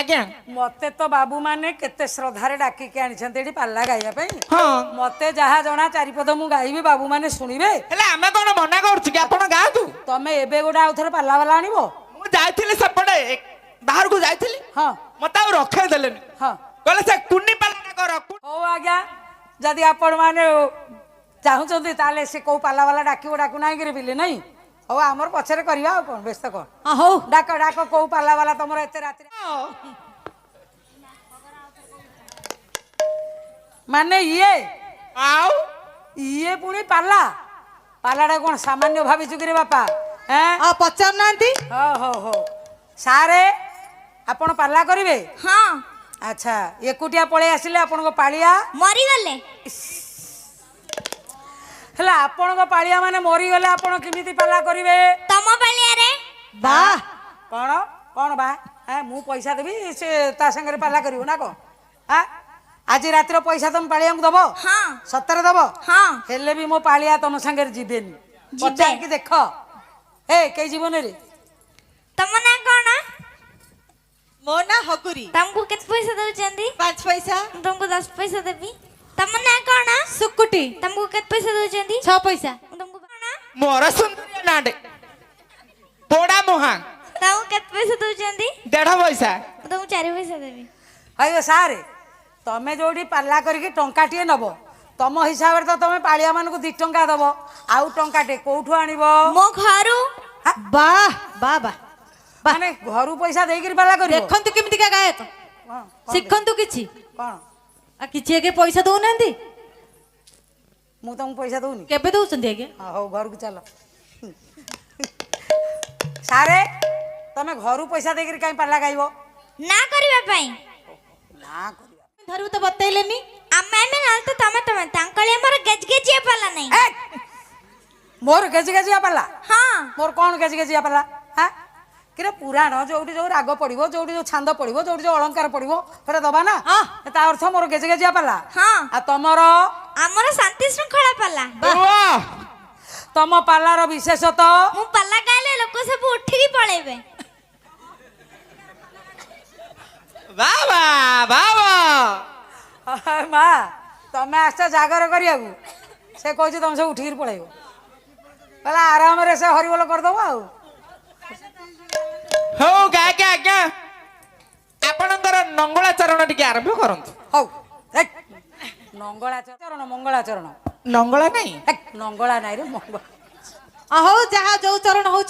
ଆଜ୍ଞା। ମତେ ତ ବାବୁ ମାନେ କେତେ ଶ୍ରଦ୍ଧାରେ ଡାକିକି ଆଣିଛନ୍ତି ଏଠି ପାଲା ଗାଇବା ପାଇଁ। ହଁ। ମତେ ଯାହା ଜଣା ଚାରିପଦ ମୁଁ ଗାଇବି, ବାବୁ ମାନେ ଶୁଣିବେ। ହେଲେ ଆମେ କଣ ମନା କରୁଛୁ କି? ଆପଣ ଗାଆନ୍ତୁ। ତମେ ଏବେ ଗୋଟେ ଆଉ ଥରେ ପାଲା ବାଲା ଆଣିବ? ମୁଁ ଯାଇଥିଲି ସେପଟେ ବାହାରକୁ ଯାଇଥିଲି। ହଁ। ମତେ ଆଉ ରଖେଇ ଦେଲେନି। ହଁ। କହିଲେ ସେ କୁନି ପାଲାଟା କର। ହଉ ଆଜ୍ଞା, ଯଦି ଆପଣ ମାନେ ଚାହୁଁଛନ୍ତି ତାହେଲେ ସେ କୋଉ ପାଲା ବାଲା ଡାକିବ, ଡାକୁ ନାହିଁ କିରେ ବିଲେ ନାଇଁ। ହଉ, ଆମର ପଛରେ କରିବା, ଆଉ କଣ ବ୍ୟସ୍ତ କଣ? ହଁ, ହଉ। ଡାକ ଡାକ, କୋଉ ପାଲା ବାଲା ତମର ଏତେ ରାତିରେ ମାନେ ଇଏ ଆଉ ଇଏ ପୁଣି ପାଲା। ପାଲାଟା କଣ ସାମାନ୍ୟ ଭାବିଛୁ କିରେ ବାପା? ଏଁ? ଆଉ ପଚାରୁନାହାନ୍ତି। ହଉ ହଉ ହଉ, ସାରେ ଆପଣ ପାଲା କରିବେ? ହଁ। ଆଚ୍ଛା, ଏକୁଟିଆ ପଳେଇ ଆସିଲେ, ଆପଣଙ୍କ ପାଳିଆ ମରିଗଲେ। ହେଲା, ଆପଣଙ୍କ ପାଳିଆ ମାନେ ମରିଗଲେ, ଆପଣ କେମିତି ପାଲା କରିବେ? ତମ ପାଳିଆରେ। ବାহ। କଣ କଣ ବା? ମୁଁ ପଇସା ଦେବି, ସେ ତା ସାଙ୍ଗରେ ପାଲା କରିବ ନା କଣ? ଆଁ, ଆଜି ରାତିର ପଇସା ତମ ପାଳିଆଙ୍କୁ ଦବ? ହଁ। ସତରେ ଦବ? ହଁ। ହେଲେ ବି ମୋ ପାଳିଆ ତମ ସାଙ୍ଗରେ ଯିବେନି। ଯିବେ। ପଚାରିକି ଦେଖ। ଏ କେହି ଯିବନି ରେ। ତମ ନାଁ କଣ? ମୋ ନାଁ ହଗୁରି। ତମକୁ କେତେ ପଇସା ଦଉଛନ୍ତି? 5 ପଇସା। ମୁଁ ତମକୁ 10 ପଇସା ଦେବି। ତମ ନାଁ କଣ? ସୁକୁଟି। ତମକୁ କେତେ ପଇସା ଦଉଛନ୍ତି? 6 ପଇସା। ମୁଁ ତମକୁ କଣ? ମୋର ସୁନ୍ଦରିଆ ନାଁଟେ ପୋଡା ମୁହାଁ। ତମକୁ କେତେ ପଇସା ଦଉଛନ୍ତି? 1.5 ପଇସା। ମୁଁ ତମକୁ 4 ପଇସା ଦେବି। ହଇବ ସାରେ, ତମେ ଯୋଉଠି ପାଲା କରିକି ଟଙ୍କାଟିଏ ନବ, ତମ ହିସାବରେ ତ ତମେ ପାଳିଆ ମାନଙ୍କୁ 2 ଟଙ୍କା ଦବ, ଆଉ ଟଙ୍କାଟେ କୋଉଠୁ ଆଣିବ? ମୋ ଘରୁ। ବାহ ବାହ ବାହ। ମାନେ ଘରୁ ପଇସା ଦେଇକିରି ପାଲା କରିବ? ଦେଖନ୍ତୁ କେମିତିକା ଗାୟକ। କଣ? ଶିଖନ୍ତୁ କିଛି। କଣ? ଆଉ କିଛି ଆଜ୍ଞା ପଇସା ଦଉନାହାନ୍ତି। ମୁଁ ତମକୁ ପଇସା ଦଉନି? କେବେ ଦଉଛନ୍ତି ଆଜ୍ଞା? ହଁ, ହଉ, ଘରକୁ ଚାଲ। ସାରେ, ତମେ ଘରୁ ପଇସା ଦେଇକିରି କାହିଁ ପାଲା ଗାଇବ? ନା କରିବା ପାଇଁ। ନା କରିବା। ଧରିବୁ ତ ବତେଇଲେନି। ଆମେ ଆମେ, ନହେଲେ ତ ତମେ ତମେ। ତାଙ୍କଳି ଆମର ଗେଜଗେଜିଆ ପାଲା ନାହିଁ। ଏ, ମୋର ଗେଜି ଗେଜିଆ ପାଲା? ହଁ। ମୋର କଣ ଗେଜି ଗେଜିଆ ପାଲା? ହାଁ କିରେ, ପୁରାଣ ଯୋଉଠି ଯୋଉ ରାଗ ପଡିବ, ଯୋଉଠି ଯୋଉ ଛାନ୍ଦ ପଡିବ, ଯୋଉଠି ଯୋଉ ଅଳଙ୍କାର ପଡିବ, ସେଟା ଦବା ନା? ହଁ। ତା ଅର୍ଥ ମୋର ଗେଜି ଗେଜିଆ ପାଲା? ହଁ। ଆଉ ତମର? ଆମର ଶାନ୍ତି ଶୃଙ୍ଖଳା ପାଲା। ବାহ। ତମ ପାଲାର ବିଶେଷତ୍ୱ? ମୁଁ ପାଲା ଗାଇଲେ ଲୋକ ସବୁ ଉଠିକି ପଳେଇବେ। ବାବା ବାବା। ମା, ତମେ ଆସିଛ ଜାଗର କରିବାକୁ, ସେ କହୁଛି ତମେ ସବୁ ଉଠିକିରି ପଳେଇବ। କହିଲା ଆରାମରେ ସେ ହରିବୋଲ କରିଦବ। ଆଉ ହଉ ଗାୟକ ଆଜ୍ଞା, ଆପଣଙ୍କର ନଙ୍ଗଳା ଚରଣ ଟିକେ ଆରମ୍ଭ କରନ୍ତୁ। ହଉ, ନଙ୍ଗଳା ଚରଣ, ମଙ୍ଗଳାଚରଣ। ନଙ୍ଗଳା ନାଇଁ? ନଙ୍ଗଳା ନାଇଁ ରେ, ମଙ୍ଗଳା। ହଉ, ଯାହା ଯୋଉ ଚରଣ ହଉଛି।